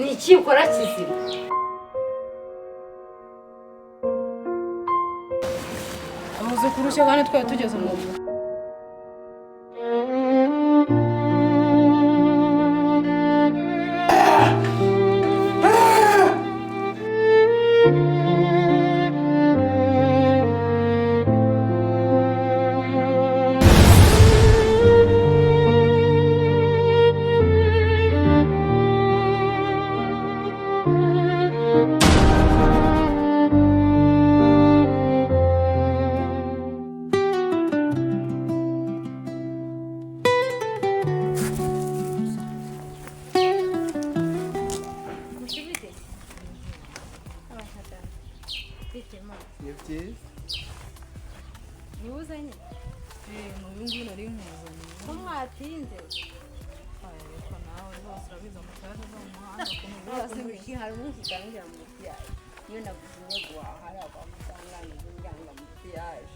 Ni iki ukora kizima? Ahuze kurushya kandi twari tugeze mu rugo. Musubite. Abashaka. Bite mama. Ni byiza. Niwe uzanye? Ni uyu nguyu nari nkuzaniye. Ko mwatinze? Ariko nawe rwose urabizi amataje zo mu muhanda ukuntu biba Iki hari umunsi utangira mu piyaje. Iyo naguze umwe guhaha kwa muganga njyanga mu piyaje.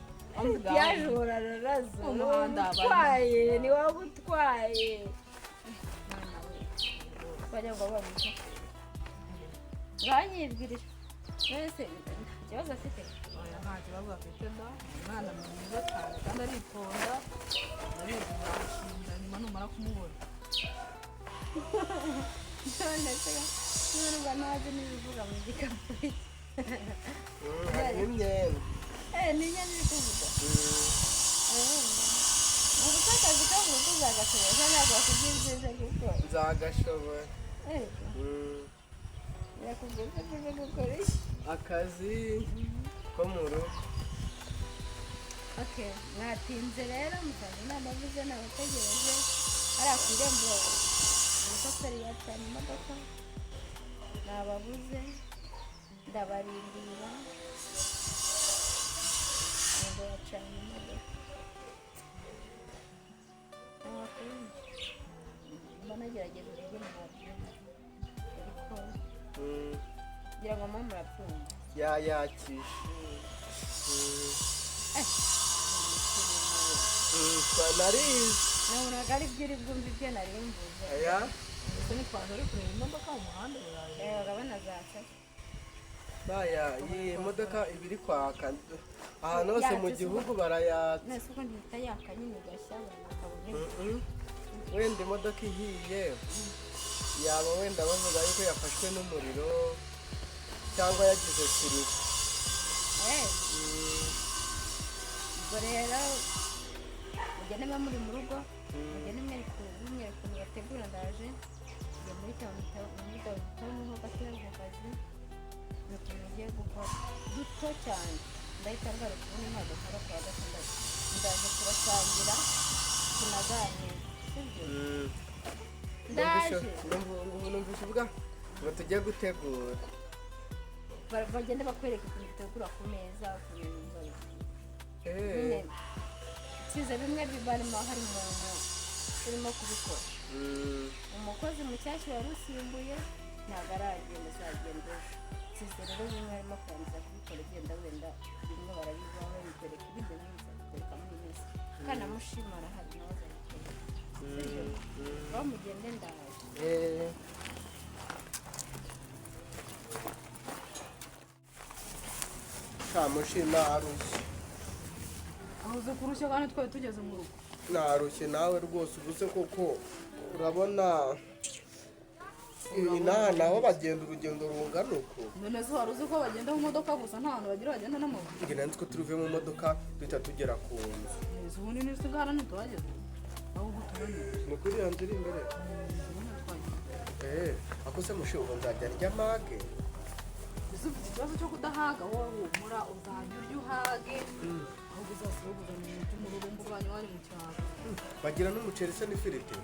Piyaje urararaza. Umuhanda utwaye ni wowe utwaye. Mwana we. Bajya ngo bamuhe. Banyibwirira. Wese nta kibazo afite. Oya, nta kibazo afite da. Ni umwana mwiza cyane kandi aritonda. Ndabizi uzamushimira nyuma numara kumubona. None se nubwo ntazi n'ibivuga mu gikapu cye. Harimo imyenda. Ni imyenda iri kuvuga. Ubu se akazi ko mu rugo uzagashobora cyangwa ntabwo bakubwira ibyo uje gukora? Nzagashobora. Ego, Mm. yakubwiye ko uje gukora iki? Akazi ko mu rugo. Okay, mwatinze rero musanze namavuze nabategereje hariya ku irembo umushoferi yacanye imodoka nababuze ndabarindira ngo yacanye imodoka ntabakundi mba nagerageje uburyo mwabyumva ariko Mm. ngira ngo mwe murabyumva. Yayakishe. Mm. Mm, narize. Nabonaga ari byo uri bwumve ibyo nari mvuze. Aya. Ese ntitwaje ari kureba imodoka mu muhanda burayi? Urabona zatse. Baya, iyi modoka iba iri kwaka ahantu hose mu gihugu barayatsa. Nese uko ntihita yaka nyine igashya abantu bakabona. Mm-mm. Wenda imodoka ihiye yaba wenda bavuga yuko yafashwe n'umuriro cyangwa yagize sirive. Eh, ubwo rero mugende muba muri mu rugo, mugende mwereka ukuntu bategura. Ndaje njya muri muri downtown ho gatoya ku kazi, ni utuntu ngiye gukora duto cyane, ndahita ngaruka ubundi ntabwo nkora ku wa gatandatu. Ndaje kubasangira tunaganire, sibyo? Ndaje. Numvise uvuga ngo tujye gutegura. Bagende bakwereka ukuntu dutegura ku meza, ukuntu Eh, nyine nsize bimwe bibarimo hari umuntu urimo kubikora. mm, Umukozi mushyashya wari usimbuye ntabwo aragenda, azagenda ejo. Nsize rero bimwe arimo kurangiza kubikora, agenda wenda bimwe barabivaho babikwereka, ibindi nawe bizabikwereka muri iyi minsi. Kandi amushima arahari nawe azabikwereka, sibyo? Aho mugende ndaje. Eh. Kamushi narushye. Ahuze kurushya kandi twari tugeze mu rugo. Narushye nawe rwose ubuze koko urabona inaha naho bagenda urugendo rungana uku. None se wari uzi ko bagenda mu modoka gusa, nta hantu bagira bagenda n'amaguru? Njye nari nzi ko turuve mu modoka duhita tugera ku nzu. Neza ubundi n'isigara ntituhageze ahubwo tunaniwe. Ni kuri iyo nzu iri imbere. Ubundi twagiye. Eh, ako se mushi ubu nzajya ndya mage? Ese ufite ikibazo cyo kudahaga wowe? Humura, uzajya urya uhage, ahubwo uzasiba kuzana ibintu by'umururumba uvanye iwanyu mu cyaro. Bagira n'umuceri se n'ifiriti?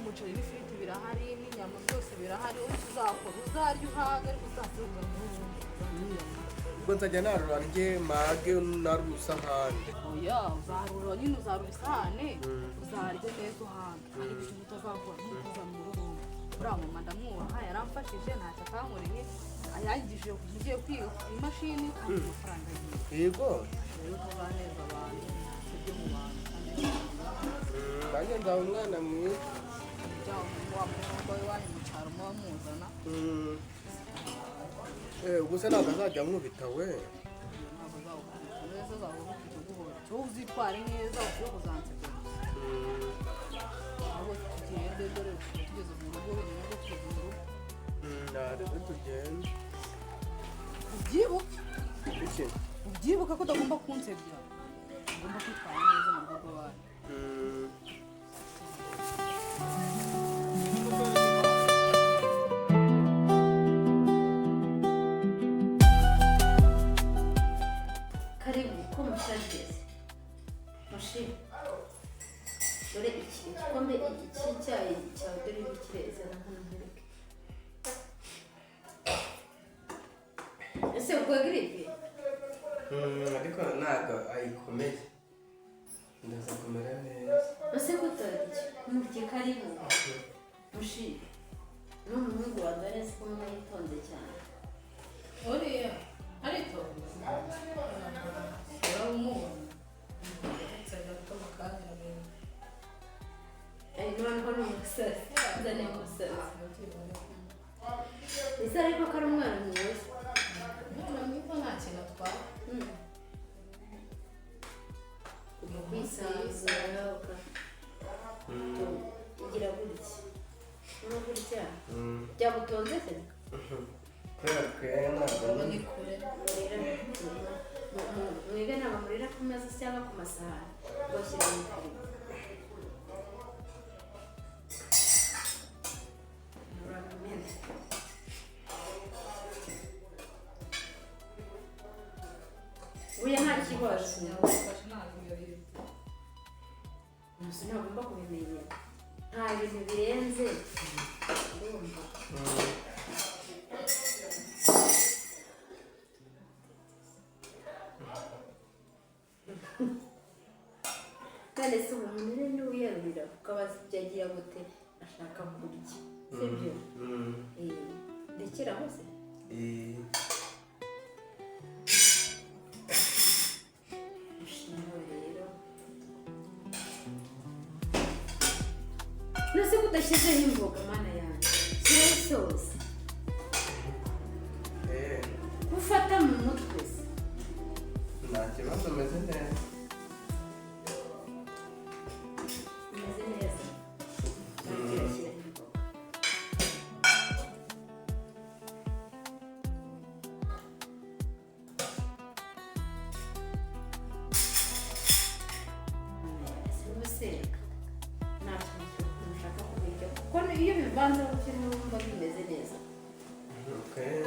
Umuceri n'ifiriti birahari n'inyama byose birahari. Wowe icyo uzakora uzarya uhage, ariko uzasiba kuzana umururumba. Ubwo nzajya narura ndye mage narura isahani? Oya, uzarura nyine, uzarura isahane, uzarya neza uhage, ariko ikintu utazakora ni ukuzana umururumba. Uriya mama ndamwubaha, yaramfashije ntacyo atankoreye, yangije ngiye kwiga imashini kandi amafaranga yiwe. Yego. Rero tuganeza abantu sibyo mu bantu kandi Nanjye nzaba umwana mwiza. bya wa muhungu w'iwanyu mu cyaro muba muzana. Ubwo se ntabwo azajya ankubita we? Ntabwo azawukubita neza, azawukubita guhora cyo uzitware neza, ugiye kuzanseka gusa. Ahubwo tugende, dore tugeze mu rugo wenyine, ngo tugeze mu rugo. Narebe tugende. Ubyibuke. Iki? Ubyibuke ko utagomba kunsebya, ugomba kwitwara neza mu rugo rw'abandi. Karibu ko mushageze mushi. Dore iki igikombe cy'icyayi cyawe, dore ngikireza na hano ntereke. Ese ubwo giripe? Ariko ntabwo ayikomeye, ndaza kumera neza. Ese kutarya murye? Karibu mushi, n'umuhungu wa dore ko mama yitonze cyane. Uriya aritonda, uramubona ndetse gato mu kanya rero. Ari noneho ni umusazi, nzane umusazi. Ese ariko ko ari umwana mwiza? Umwana mwiza, nta kintu atwara. Kwisanzura ukagira gutya no gutya. Byagutonze se? Kubera twe ntabwo Urabona ni kure. Mwige ntabwo murira ku meza cyangwa ku masahani, bashyira mu firigo. Urabimena. Buriya nta kibazo. Yawufashe ntabwo iyo hirya. Gusa ntagomba kubimenya, nta bintu birenze, ndumva. None se ubu umuntu rero niwiyarurira kuko aba azi ibyo agiye gute, ashaka kurya, sibyo? Eh, ndekera hose. Ushimwe rero. None ko udashyizeho imboga, mana yanjye? Shyiraho isosi. Gufata mu mutwe se? Nta kibazo, meze neza. Umeze neza. Ntangira shyiraho imboga. Ese nta kintu ushaka kubirya? Kuko iyo bivanze gutyo wumva bimeze neza. Okay.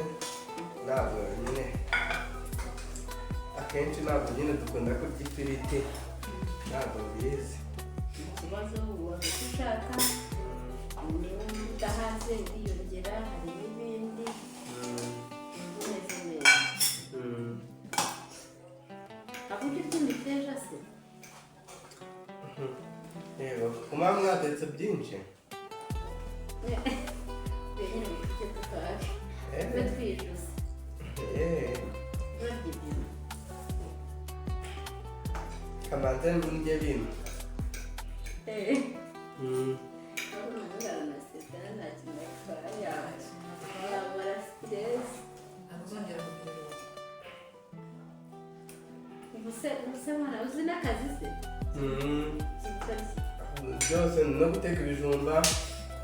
Ntabwo nyine, akenshi ntabwo nyine dukunda kurya ifiriti, ntabwo mbizi. Ikibazo waba icyo ushaka, niba udahaze uriyongera, hari n'ibindi. Umeze neza. Ntabwo ujya urya imiteja se? Yego, kuba mwatetse byinshi. Nyine ngo tujye tutahe tube twijuse. Urarya ibintu. Kamanze ndye bimwe. Urabona umuhungu aranaseka, nta kintu atwaye, yamara stress. Ntabwo uzongera kugira irungu. Ubuse mwana uzi n'akazi se? Uzi gukora iki? Byose, no guteka ibijumba,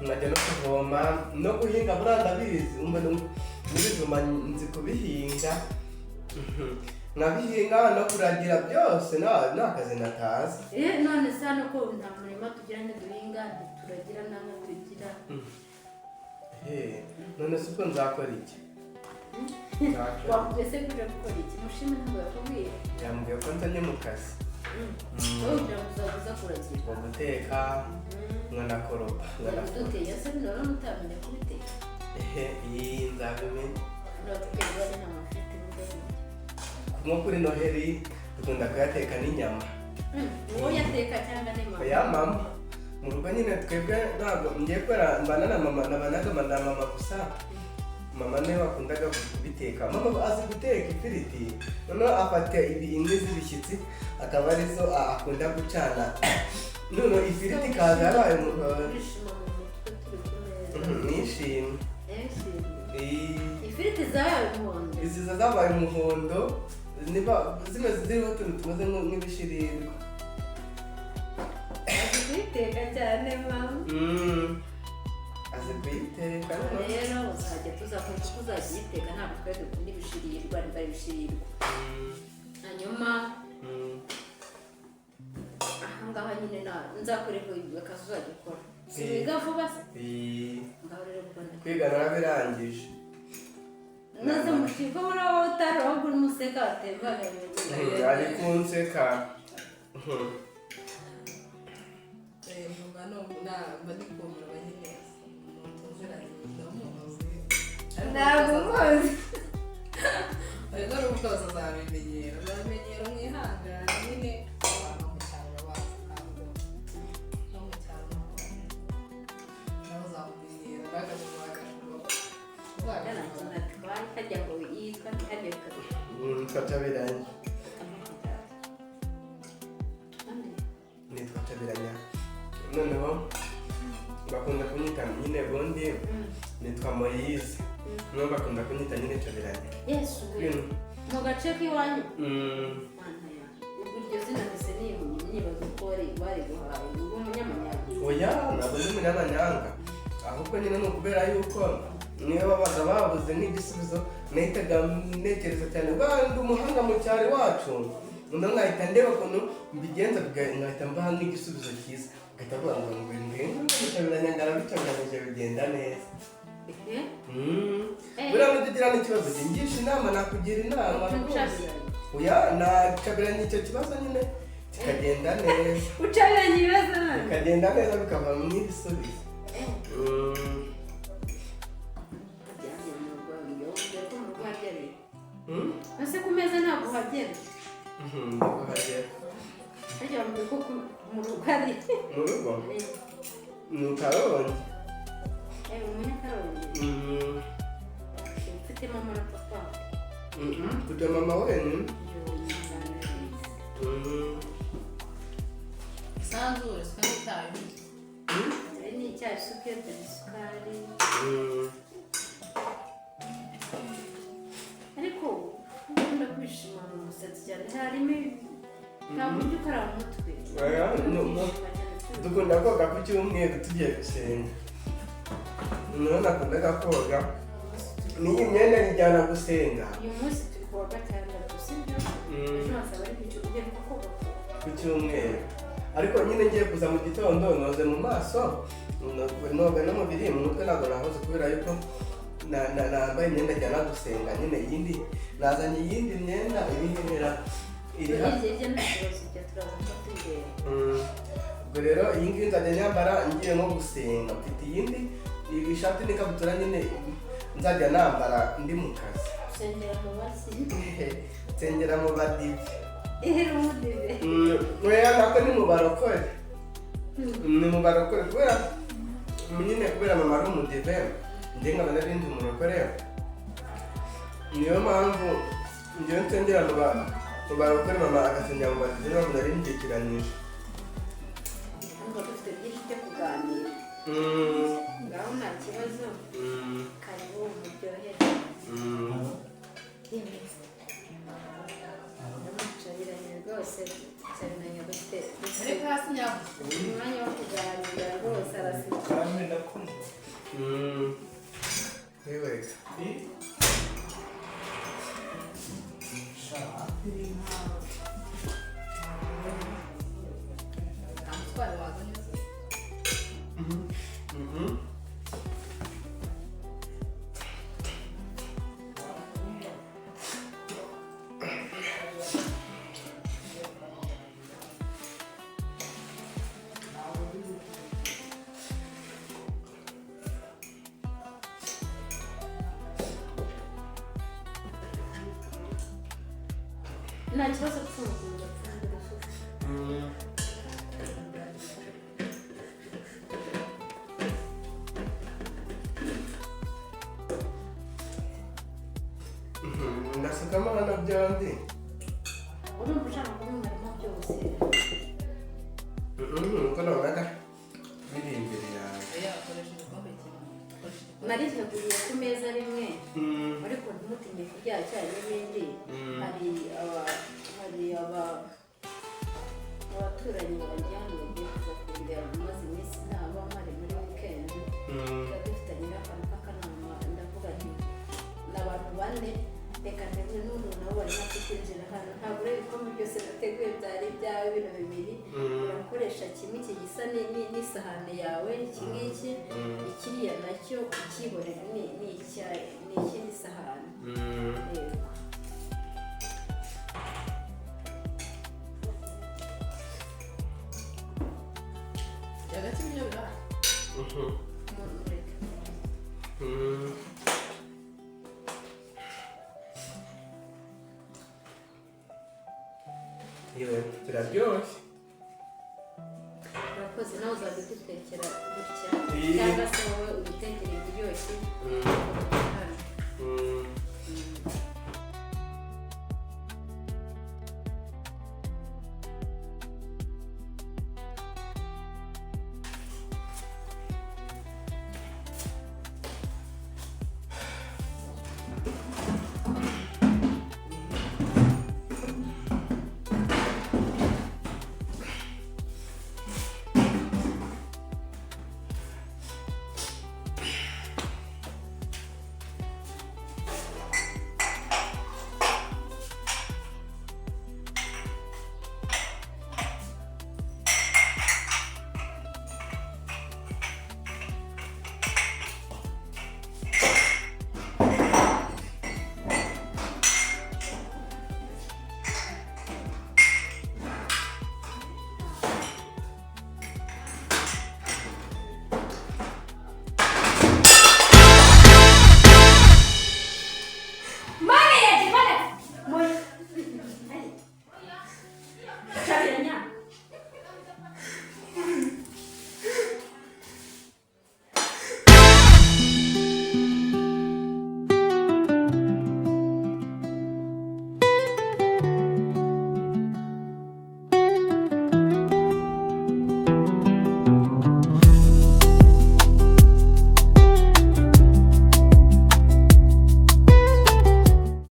nkajya no kuvoma no guhinga. Buriya ndabizi, umva, n'ibijumba nzi kubihinga, nkabihinga no kuragira byose, nta kazi natazi. Eh, none se hano ko nta murima tugira, ntiduhinga, ntituragira n'aho tugira. None se ubwo nzakora iki? Nzakora. Wakubwiye se kuja gukora iki? Mushime ntabwo yakubwiye? Yambwiye ko nzanye mu kazi. Wowe kugira ngo uzaza kuragira. Ngo guteka, nkanakoropa, nkanakoropa. Duteye se none utamenya kubiteka? Ehe, iyi nzabimenya. Uratubwira ngo nta mafite n'ubwo. Nko kuri Noheli dukunda kuyateka n'inyama. Uwo yateka cyangwa ni mama? Oya, mama mu rugo nyine, twebwe ntabwo ngiye kubera mbana na mama, nabanaga na mama gusa. Mama niwe wakundaga kubiteka. Mama azi guteka ifiriti, noneho afata ibi inkwi z'ibishyitsi akaba arizo akunda gucana, noneho ifiriti ikaza yabaye Kwishima mu mutwe turi ku meza. Yabishimye. Yabishimye. Eh, Ifiriti zabaye umuhondo. Izi zabaye umuhondo, niba zimeze ziriho utuntu tumeze nk'ibishirirwa. Azi kuyiteka cyane mama. Azi kuyiteka. Rero uzajya tuzakora uko uzajya uyiteka, ntabwo twari dukunda ibishirirwa, niba ari ibishirirwa. Hanyuma ahangaha nyine nzakorerwa akazi uzajya ukora. Si wiga vuba se? Eh, Ngaho rero mbona. Kwiga narabirangije. Naze mushiko muri wowe utari ahubwo urimo useka watembaga. Ari kunseka. Mba mba ndi kumureba nyine, umuntu tuziranye, ndamuzi. Ntabwo umuzi. Ariko n'ubwo azabimenyera, azabimenyera, mwihangane nyine. Abantu bo mu cyaro babazi, ntabwo no mu cyaro nabo uzamumenyera, bagashobora. Atwaye hajya ngo yitwa ntihajya. Nitwa Cabiranya. Nitwa Cabiranya, noneho bakunda kunyita nyine, bundi nitwa Moyize, noneho bakunda kunyita nyine Cabiranya. Yesu! Bino. Mu gace k'iwanyu. Mana yanjye, ubwo iryo zina mpise nibaza uko wari guhaye ubwo umunyamanyanga. Oya, ntabwo ndi umunyamanyanga, ahubwo nyine ni ukubera yuko niyo babaga babuze nk'igisubizo nahitaga ntekereza cyane, ndi umuhanga mu cyaro iwacu, noneho nkahita ndeba ukuntu mbigenza, nkahita mbaha nk'igisubizo cyiza, ugahita avuga ngo ngwino arabitunganyije bigenda neza. Eh? Buriya nujya ugira n'ikibazo, jya ngisha inama, nakugira inama rwose. Ucabiranya. Oya, nacabiranya icyo kibazo nyine kikagenda neza. Ucabiranya ibibazo none. Bikagenda neza, bikavamo n'ibisubizo. Byagiye mu rugo, iyo uvuye ko mu rugo habyariye. Ese ku meza ntabwo uhagera? Ntabwo hagera. Harya bavuga ko mu rugo ari Mu rugo ni Karongi. Eh, umunyakarongi. Ufite mama na papa? Mfite mama wenyine. Isanzure swe n'icyayi. Hari n'icyayi, isuka dore isukari. Ariko ukunda kwishima mu musatsi cyane, harimo ntabwo ujya ukaraba umutwe. Oya, Kwishima cyane dukunda koga ku cyumweru tugiye gusenga, niho nakundaga koga, n'iyi myenda nyijyana gusenga. Uyu munsi turi ku wa gatandatu, sibyo? Ejo hazaba ari ku cyumweru, kuko Ku cyumweru, ariko nyine ngiye kuza mu gitondo noze mu maso, noga n'umubiri, mu mutwe ntabwo nahoze kubera yuko nambaye imyenda njyana gusenga nyine, iyindi nazanye iyindi myenda ibinkenera iri hafi. Hirya nta kibazo, ujya turaza kuba tuyireba. Ubwo rero iyi ngiyi nzajya nyambara ngiye nko gusenga, mfite iyindi, iyi shati n'ikabutura nyine nzajya nambara ndi mu kazi. Usengera mu basi? Nsengera mu badive. Ihera umudive. Oya, nako ni mu barokore, ni mu barokore kubera nyine, kubera mama ari umudive, njye nkaba nari ndi umurokore, niyo mpamvu njyewe nsengera mu barokore, mama agasengera mu badive, niyo mpamvu nari mbyitiranyije. Hano dufite byinshi byo kuganira. Ngaho nta kibazo. Karibu muryohere. Ndamucabiranye rwose, cyabiranye dufite Ariko hasi nyabuze. Umwanya wo kuganira rwose, araseka. Karame, ndakumva. Yewe. Sha. Nta mutwaro wazanye se? Mhm. Nta kibazo, gupfundura pfundura. Ndasukamo hano byombi. Urumva ushaka kubinyweramo byose? Uko nabonaga biri imbere yawe. Oya, koresha igikombe kimwe. Koresha igikombe. Nariteguriye ku meza rimwe, ariko ntimutinye kurya cyane n'ibindi. Hari abaturanyi banjye hano bagiye kuza kundeba, maze iminsi ntaba mpari muri weekend. Tuba dufitanye n'akantu k'akanama. Ndavuga nti ni abantu bane, reka ntegure n'umuntu nabo bari hafi kwinjira hano. Ntabwo ureba ibikombe byose nateguye byari ibyawe. Bino bibiri urakoresha kimwe, iki gisa n'isahani yawe, iki ngiki. Ikiriya nacyo ukihorera, ni ikindi sahani. Yego. Hagati y'ibiryo birahari. Mureke. Yewe, biraryoshye. Urakoze. Nawe uzajya udutekera gutya, Iyi. cyangwa se wowe udutekere ibiryoshye.